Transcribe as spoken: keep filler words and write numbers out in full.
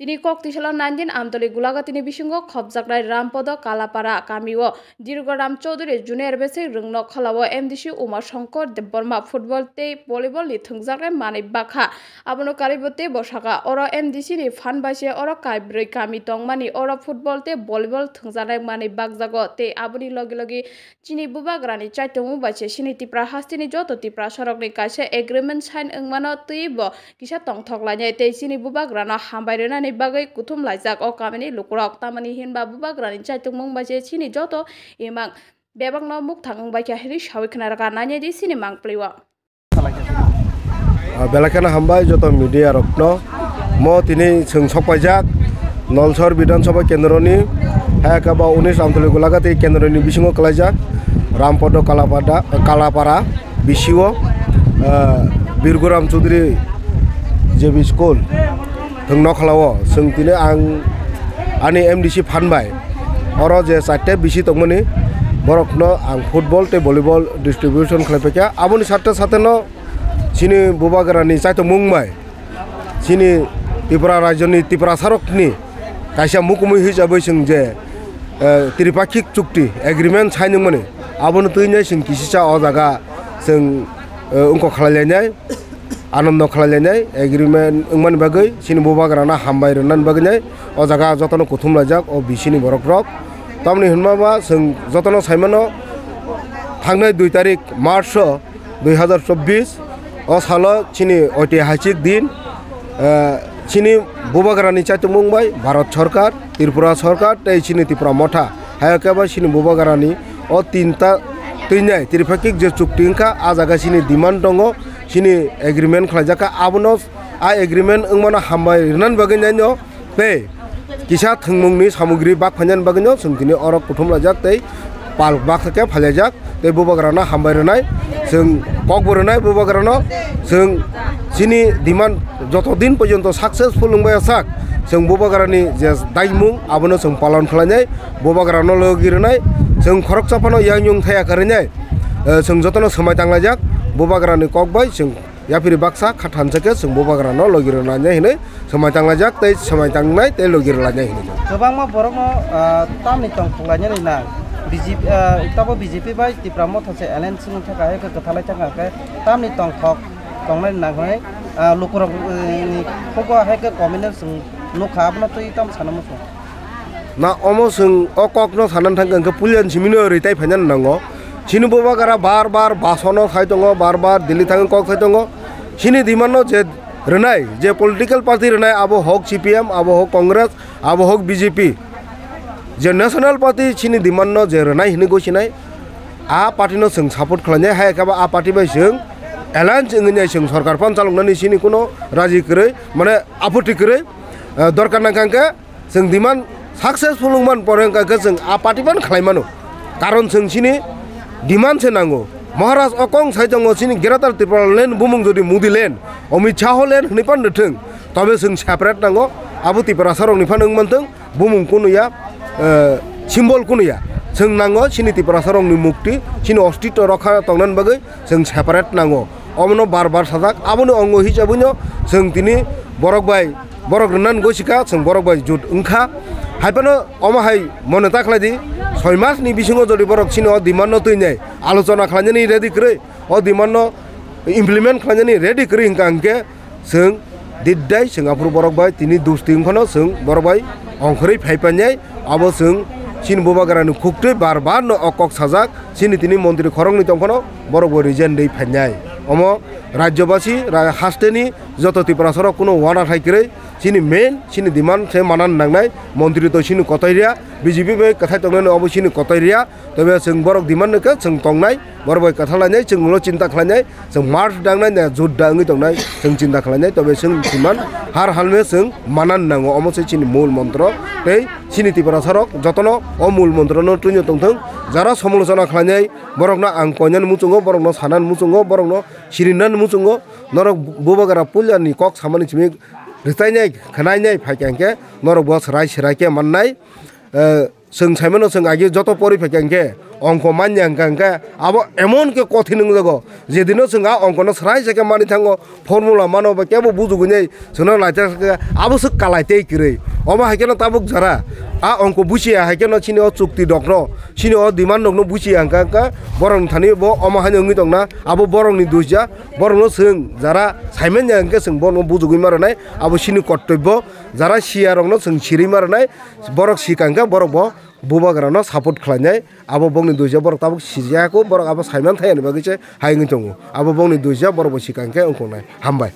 Tini kok tisalo nineteen Amtoli Gulagati ni bisingo khopjaknai Rampodo Kalapara kamio Dirgo Ram Chaudhary Junior Basic Rwngno Kholao M D C Uma Shankar Debbarma football tei volleyball ni thwngjaknai manwi bakha. Abono karwibo teibo sakha, oro M D C ni phan bai se oro kaibrwi kami tongmani, oro football tei volleyball thwngjaknai manwi bakjago tei aboni logi logi chini bubagrani chaitongmung bai se chini Tipra hasteni joto Tiprasarokni kaisa agreement sign wngmano twibo kisa tongthok lainai tei chini bubagrano hambai rwnani bagwi kuthum laijak o kamini lukurok. Tamoni hinba bubagrani chaitongmung bai se chini joto imang bebakno mukthang wngbaikha hinwi sawi khna rwkha. Nainai di chini mangpli o. Ah, belai kheno hambai joto media rokno. Mo tini chwng sokpaijak Nolsor Bidhan Sabha Kendroni, hai khe ba unis Amtoli Gulagati Kendroni bisingo kwlaijak Rampodo Kalapada, Kalapara bisio, ah, Birguram Chaudhary J B School. Thwng nokhlao chwng tini ang ani M D C phan bai oro je chatte bisi tongmani borokno ang football tei volleyball distribution khlai paikha. Aboni sate sate no chini bubagrani chaitongmung bai chini Tripura rajyoni Tiprasarokni kaisa mukumui hisabwi chwng je, eh, tripakhik chukti agreement sign wngmani abono twinai chwng kisisa o jaga chwng, eh, wngkok khlai lainai. Anondo khlai lainai agreement wngmani bagwi chini bubagrano hambai rwnani bagwi nai o jaga jotono kuthum laijak o bisini borok rok. Tamoni hinma ba chwng jotono saimano thangnai dui tarik March o dui hazar chobbish o salo chini oitihasik din, eh, chini bubagrani chaitongmung bai Bharat Sarkar, Tripura Sarkar tei chini Tipra Motha hai khe ba chini bubagrani o tinta twinai tripakhik je chukti wngkha, a jaga chini demand tongo, chini agreement khlaijak kha, abono a agreement wngmano hambai rwnani bagwi naino tei kisa thwngmungni samogri bak phainani bagwino chwng tini oro kuthum laijak tei pal baksa khe phailaijak tei bubagrano hambai rwnai, chwng kokbo rwnai bubagrano, chwng chini demand joto din porjonto successful wngbai sak chwng bubagrani je daimung abono chwng palon khlainai. Bubagrano logi rwnai, chwng khoroksa phano yang yung thaya kwrwinai, eh, chwng jotono swmai tanglaijak. Bubagrani kok bai chwng yaphiri baksa kha thansa khe chwng bubagrano logi rwnai hinwi swmai tanglaijak tei swmai tangnai tei logi rwlainai hinwi. Kwbangma borokno, ah, tamni tongthok lainani nang. B J P, ah, tabo B J P bai Tipra Motha se alliance wngwi thangkha, hai khe kwthalai thangkha khe tamni tongthok tongnani nang hwnwi, ah, lukurok, eh, ni khugo hai khe comment o chwng nukha, abono twi tamo sana muchung. Na omo chwng o kokno sanani thangkha hwnkhe puilani simino rwi tai phainani nango. Chini bubagra bar bar basono khai tongo, bar bar Delhi thangwi kok khai tongo. Chini demand no je rwnai, je political party rwnai, abo hok C P M, abo hok Congress, abo hok B J P. Je national party chini demand no je rwnai hinwi gosinai, a party no chwng support khlainai, hai khe ba a party bai chwng alliance wngwi nai chwng sorkar phan chaloknani chini kuno raji kwrwi, mane aputti kwrwi, eh, dorkar nangkha hwnkhe chwng demand successful wngman pore wngkha khe chwng a party phan khlai mano. Karon chwng chini demand se nango. Maharaj o kong sai tongo chini Greater Tripura Land bumung jodi Modi Land, Amit Shah Land hwnwi phan rwthwng, tobe chwng separate nango, abo Tiprasa rokni phan wngman thwng. Bumung kunu ya, eh, symbol kunu ya. Chwng nango chini Tiprasa rokni mukti, chini ostitto rokha tongnani bagwi chwng separate nango. Omono bar bar sajak, aboni ongo hisabwino chwng tini borok bai, borok rwnan gosikha, chwng borok bai jut wngkha. Haiphano omo hai mone ta khlai di, soi mas ni bisingo jodi borok chini o demand no twinai alochona khlainani ready kwrwi, o demand no implement khlainani ready kwrwi hwnkha hwnkhe, chwng diddai chwng aphuru borok bai tini dusti wngphano chwng borok bai ongkhorwi phai painai. Abo chwng chini bubagrani khuktwi bar bar no o kok sajak, chini tini montri khoroknwi tongphano borok bo resign rwi phainai. Omo rajyobasi ra-, hasteni joto Tiprasa rok kuno uanathai kwrwi chini main chini demand se manani nangnai, montri to chini kotoiria, B J P bai kwthai tongnani obo chini kotoiria. Tobe chwng borok demand no khe chwng tongnai, borok bai kwtha lainai, chwng ulo chinta khlainai, chwng march dangnai, na jut da wngwi tongnai, chwng chinta khlainai, tobe chwng siman har halme chwng manan nango, omo se chini mul montro. Tei chini Tiprasa rok jotono o mul montro no twino tongthwng, jara somolochona khlainai, borokno ang koinani muchungo, borokno sanani muchungo, borokno sirinani muchungo, norok bubagra puilani kok samani simi rwchainai, khwnainai phaikha hwnkhe norok bo swrai swrai khe mannai. Eh, Chwng saimano, chwng agi joto pori phaikha hwnkhe ongko manya hwnkha hwnkhe abo emon khe kothin wngjago, jedino chwng a ongkono srai se khe manwi thango, formula mano ba kebo bujugwinai chwngno laithak khe abo swk kalai tei kwrwi. Omo hai kheno tabuk jora a ongko buchiya hai kheno chini o chukti rokno, chini o demand rokno buchiya hwnkha hwnkha borokni thani bo omo haino wngwi tongna, abo borokni dusya, borokno chwng jara saimanya hwnkhe chwng bono bujugwi ma rwnai, abo chini kortobbo, jara siya rokno chwng sirwi ma rwnai, borok sikha hwnkhe borok bo bubagrano support khlainai, abo bokni dusya borok tabuk sijaya kho, borok abo saiman thai ani bagwi se hai wngwi tongo, abo bokni dusya borok bo sikha hwnkhe wngkoknai. Hambai.